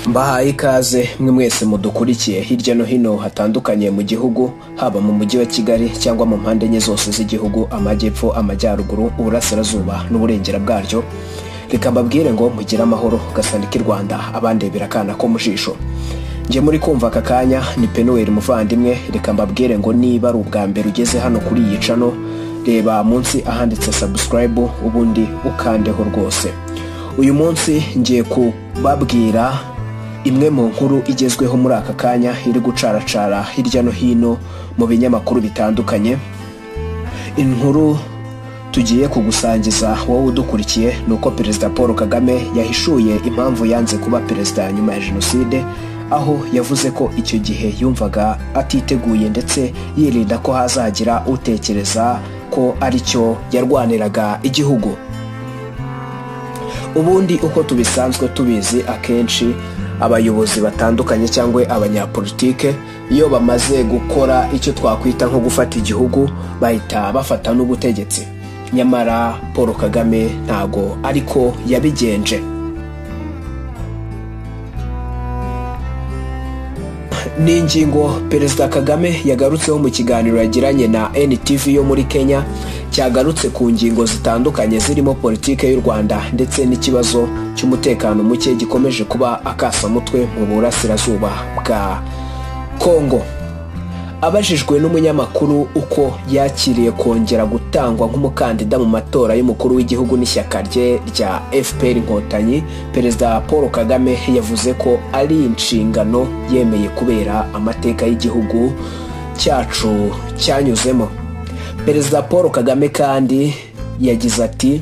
Mbahaye ikaze mwe mwese mudukurikiye hirya no hino hatandukanye mu gihugu, haba mu mujyi wa Kigali cyangwa mu mpande enye zose z'igihugu, amajyepfo, amajyaruguru, uburasirazuba n'uburengera bwaryo. Reka mbabwire ngo mugire amahoro gasandika i Rwanda abandebera akana ko mu jisho. Nje muri kumva aka kanya ni Penuel muvandimwe. Reka mbabwire ngo niba ari ubwa mbere ugeze hano kuri iyi channel, reba munsi ahanditse subscribe ubundi ukandeho rwose. Uyu munsi ngiye kubabwira imwe mu nkuru igezweho muri aka kanya iri gucaracara hirya no hino mu binyamakuru bitandukanye. Inkuru tugiye kugusangiza wowe udukurikiye nuko Perezida Paul Kagame yahishuye impamvu yanze kuba perezida nyuma ya jenoside, aho yavuze ko icyo gihe yumvaga atiteguye ndetse yirinda ko hazagira utekereza ko aricyo yarwaniraga igihugu. Ubundi uko tubisanzwe tubizi, akenshi abayobozi batandukanye cyangwa abanyapolitike iyo bamaze gukora icyo twakwita nko gufata igihugu bahita bafata n'ubutegetsi. Nyamara Paul Kagame ntago ariko yabigenje. Ni ingingo Perezida Kagame yagarutseho mu kiganiro yagiranye na NTV yo muri Kenya, cyagarutse ku ngingo zitandukanye zirimo politike y'u Rwanda ndetse n'ikibazo cy'umutekano muke gikomeje kuba akasamutwe mu burasirazuba bwa Kongo. Abajijwe n'umunyamakuru uko yakiriye kongera gutangwa nk'umukandida mu matora y'umukuru w'igihugu n'ishyaka rye rya FPR Inkotanyi, Perezida Paul Kagame yavuze ko ari inshingano yemeye kubera amateka y'igihugu cyacu cyanyuzemo. Perezida Paul Kagame kandi yagize ati: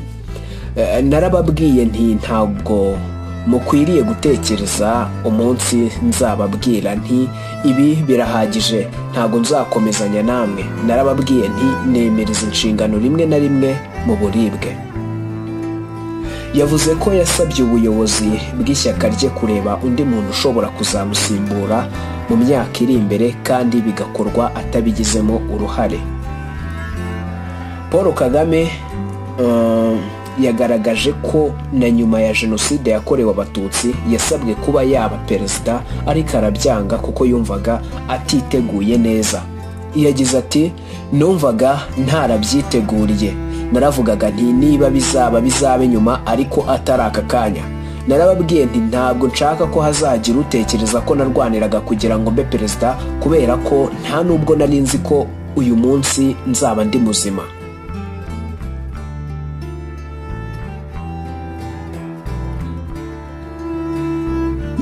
narababwiye nti ntabwo mukwiriye gutekereza umunsi nzababwira nti ibi birahagije, ntabwo nzakomezanya namwe. Narababwiye nti nemereza inshingano rimwe na rimwe mu buribwe. Yavuze ko yasabye ubuyobozi bw'ishyaka rye kureba undi muntu ushobora kuzamusimbura mu myaka iri imbere kandi bigakorwa atabigizemo uruhare. Paul Kagame yagaragaje ko na nyuma ya jenoside yakorewe abatutsi yasabwe kuba yaba perezida ariko arabyanga kuko yumvaga atiteguye neza. Yagize ati: numvaga ntarabyiteguriye, naravugaga nti niba bizaba bizabe nyuma ariko atari aka kanya. Narababwiye nti ntabwo nshaka ko hazagira utekereza ko narwaniraga kugira ngo mbe perezida, kubera ko nta nubwo nari nzi ko uyu munsi nzaba ndi muzima.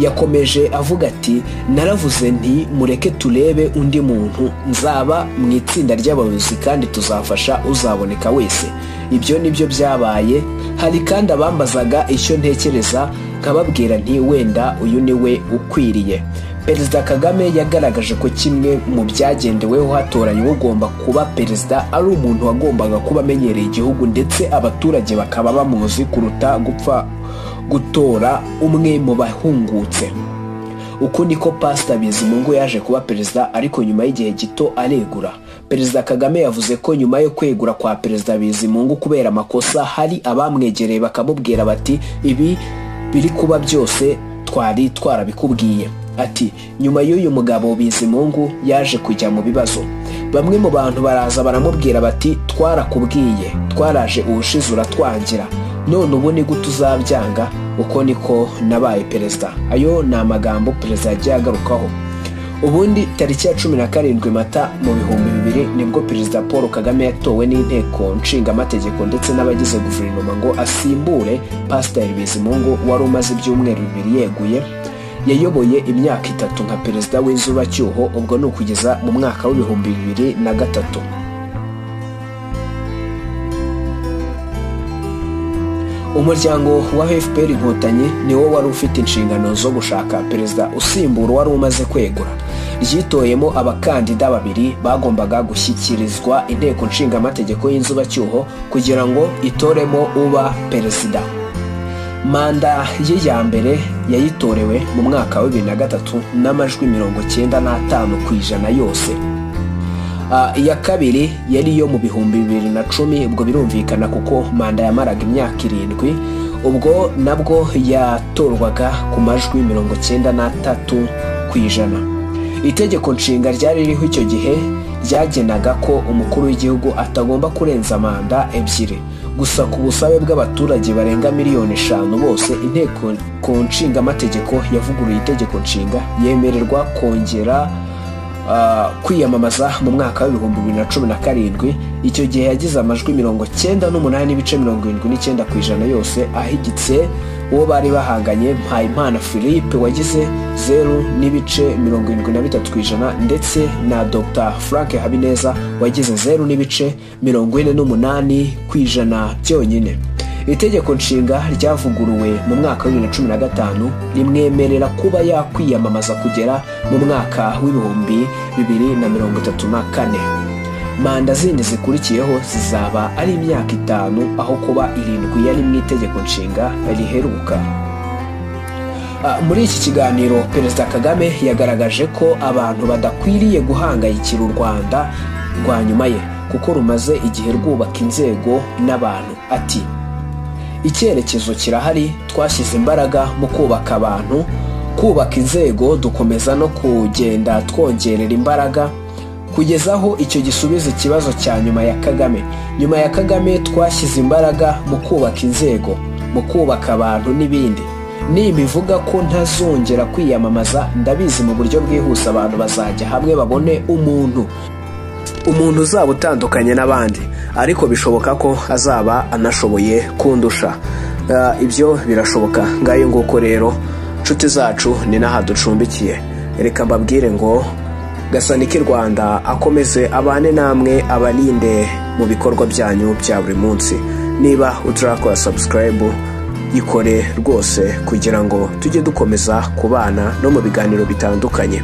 Yakomeje avuga ati: naravuze nti mureke turebe undi muntu, nzaba mu itsinda ry'abayobozi kandi tuzafasha uzaboneka wese. Ibyo nibyo byabaye. Hari kandi abambazaga icyo ntekereza nkababwira nti wenda uyu ni we ukwiriye. Perezida Kagame yagaragaje ko kimwe mu byagendeweho hatoranywa ugomba kuba perezida ari umuntu wagombaga kuba amenyereye igihugu ndetse abaturage bakaba bamuzi kuruta gupfa gutora umwe mu bahungutse. Uko niko Pastor Bizimungu yaje kuba perezida, ariko nyuma y'igihe gito aregura. Perezida Kagame yavuze ko nyuma yo kwegura kwa Perezida Bizimungu kubera amakosa, hari abamwegereye bakamubwira bati ibi biri kuba byose twari twarabikubwiye. Ati nyuma y'uyu mugabo Bizimungu yaje kujya mu bibazo, bamwe mu bantu baraza baramubwira bati twarakubwiye, twaraje ubushize uratwangira, none ubu ni gute uzabyanga? Uko niko nabaye perezida. Ayo ni amagambo perezida yagiye agarukaho. Ubundi tariki ya 17 Mata mu 2000 nibwo Perezida Paul Kagame yatowe n'inteko nshingamategeko ndetse n'abagize guverinoma ngo asimbure Pastor Bizimungu wari umaze ibyumweru bibiri yeguye. Yayoboye imyaka 3 nka perezida w'inzubacyuho, ubwo ni ukugeza mu mwaka wa 2003. Umuryango wa FPR Inkotanyi niwo wari ufite inshingano zo gushaka perezida usimbura wari umaze kwegura. Ryitoyemo abakandida babiri bagombaga gushyikirizwa inteko nshingamategeko y'inzubacyuho kugira ngo itoremo uba perezida. Manda ye ya mbere yayitorewe mu mwaka wa 2003 n'amajwi 95% yose. Iya kabiri yari yo mu 2010, ubwo birumvikana kuko manda yamaraga imyaka 7, Ubwo nabwo yatorwaga ku majwi 93%. Itegeko nshinga ryari ririho icyo gihe ryagenaga ko umukuru w'igihugu atagomba kurenza manda 2. Gusa ku busabe bw'abaturage barenga miliyoni 5 bose, inteko nshingamategeko yavuguruye itegeko nshinga yemererwa kongera kwiyamamaza mu mwaka wa 2017. Icyo gihe yagize amajwi 98.79% yose, ahigitse uwo bari bahanganye Mpayimana Philippe wagize 0.73% ndetse na Dr Frank Habineza wagize 0.48% byonyine. Itegeko nshinga ryavuguruwe mu mwaka wa 2015 rimwemerera kuba yakwiyamamaza kugera mu mwaka wa 2034. Manda zindi zikurikiyeho zizaba ari imyaka 5 aho kuba 7 yari mu itegeko nshinga riheruka. Muri iki kiganiro Perezida Kagame yagaragaje ko abantu badakwiriye guhangayikira u Rwanda rwa nyuma ye, kuko rumaze igihe rwubaka inzego n'abantu. Ati: icyerekezo kirahari, twashyize imbaraga mu kubaka abantu, kubaka inzego, dukomeza no kugenda twongerera imbaraga kugeza aho icyo gisubiza ikibazo cya nyuma ya Kagame. Nyuma ya Kagame twashyize imbaraga mu kubaka inzego, mu kubaka abantu n'ibindi. Nimbivuga ko ntazongera kwiyamamaza, ndabizi mu buryo bwihuse abantu bazajya hamwe babone umuntu uzaba utandukanye n'abandi, ariko bishoboka ko azaba anashoboye kundusha. Ibyo birashoboka. Ngayo nguko rero nshuti zacu, ni naha ducumbikiye. Reka mbabwire ngo Gasaniki Rwanda akomeze abane namwe, abalinde mu bikorwa byanyu bya buri munsi. Niba utarakora subscribe, yikore rwose kugira ngo tujye dukomeza kubana no mu biganiro bitandukanye.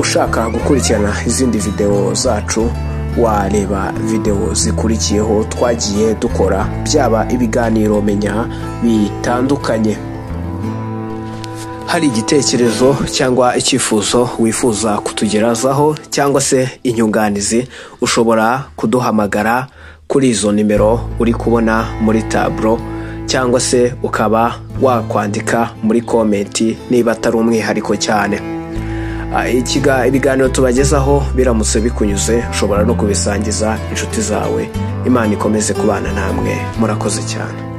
Ushaka gukurikirana izindi video zacu, wareba video zikurikiyeho twagiye dukora, byaba ibiganiro menya bitandukanye. Hari igitekerezo cyangwa icyifuzo wifuza kutugerazaho cyangwa se inyunganizi, ushobora kuduhamagara kuri izo nimero uri kubona muri taburo, cyangwa se ukaba wakwandika muri komenti niba atari umwihariko cyane. Ibiganiro tubagezaho biramutse bikunyuze, ushobora no kubisangiza inshuti zawe. Imana ikomeze kubana namwe, murakoze cyane.